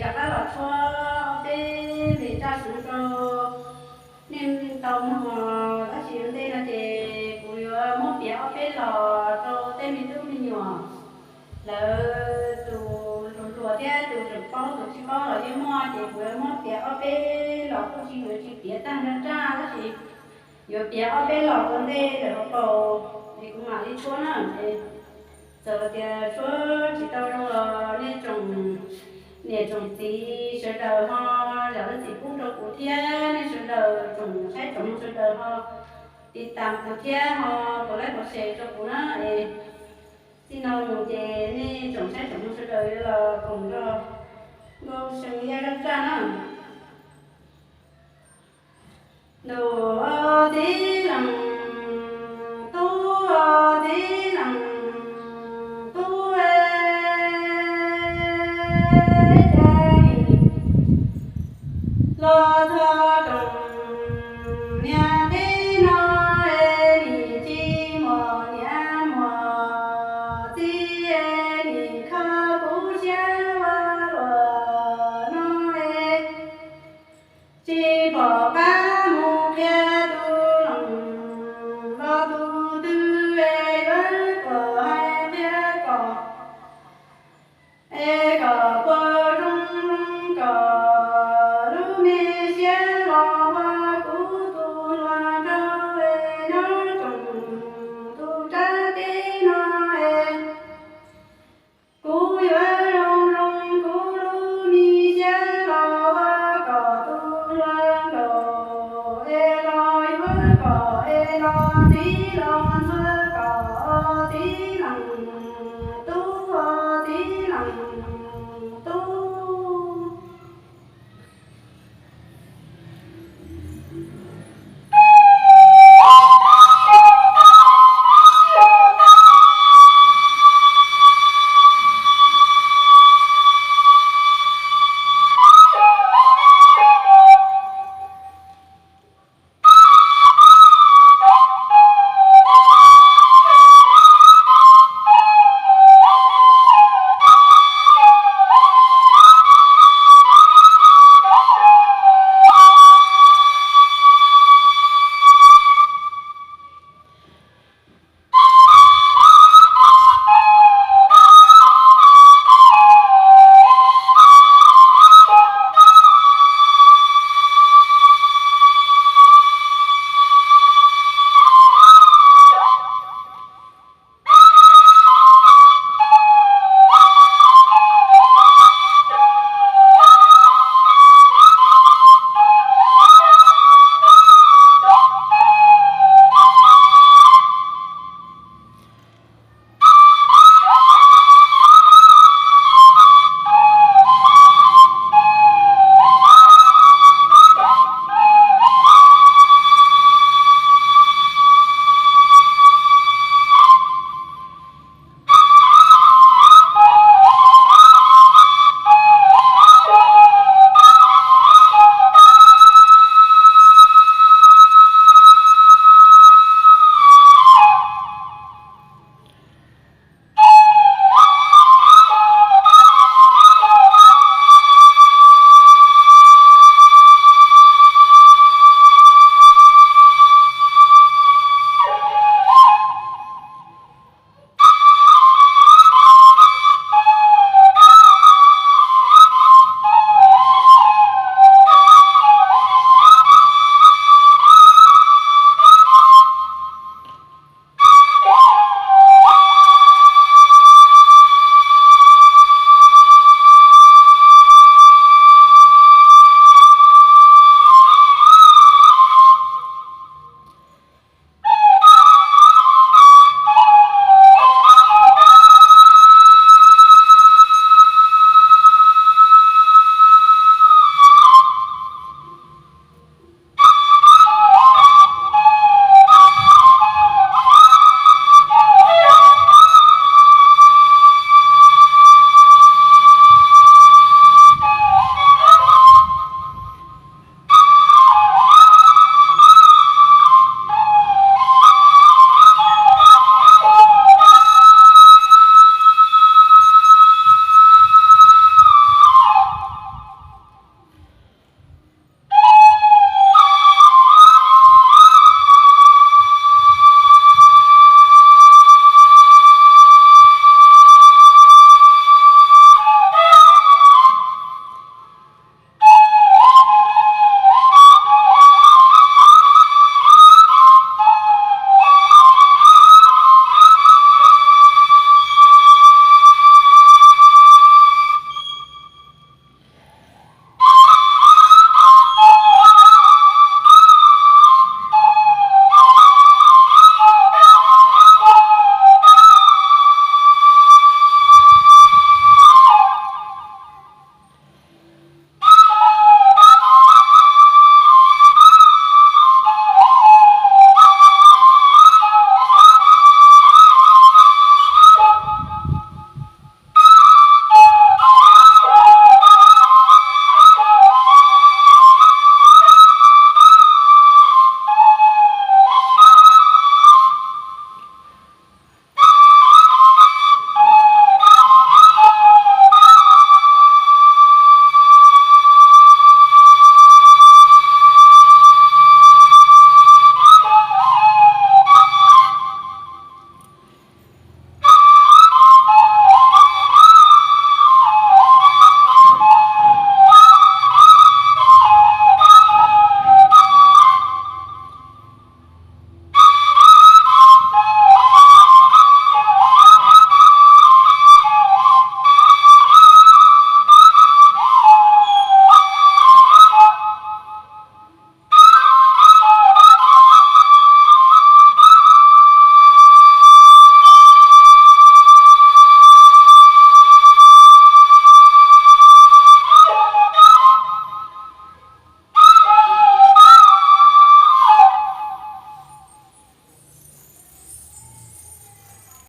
Rov qab los tshuab ob peb me raj seev rau nej tau mloog, tab sis ua ntej no ces kuv yuav muab piav ob peb los rau tej me tub me nyuam, lawv tus hluas hluas thiab tus tseem paub tus tsis paub los yeej muaj, ces kuv yuav muab piav ob peb los kuj tsis yuav tsis piav tag nrho raj, tab sis yuav piav ob peb los ua ntej lawm hauv paus es kuv mam li tshuab na. Ces txawm tias tshuab tsis tau zoo los nej tsoom niam tsoom txiv sawv daws ho zam lub txim pub rau kuv thiab nej sawv daws tsoom saib tsoom mloog sawv daws ho tiv tam kuv thiab ho pov laib pov share rau kuv na. Es txij no mus ces nej tsoom saib tsoom mloog sawv daws yuav los koom nrog Nkauj See Yaj Zaj Raj na. Ntuj txiv leej tub, txiv leej tub, los txog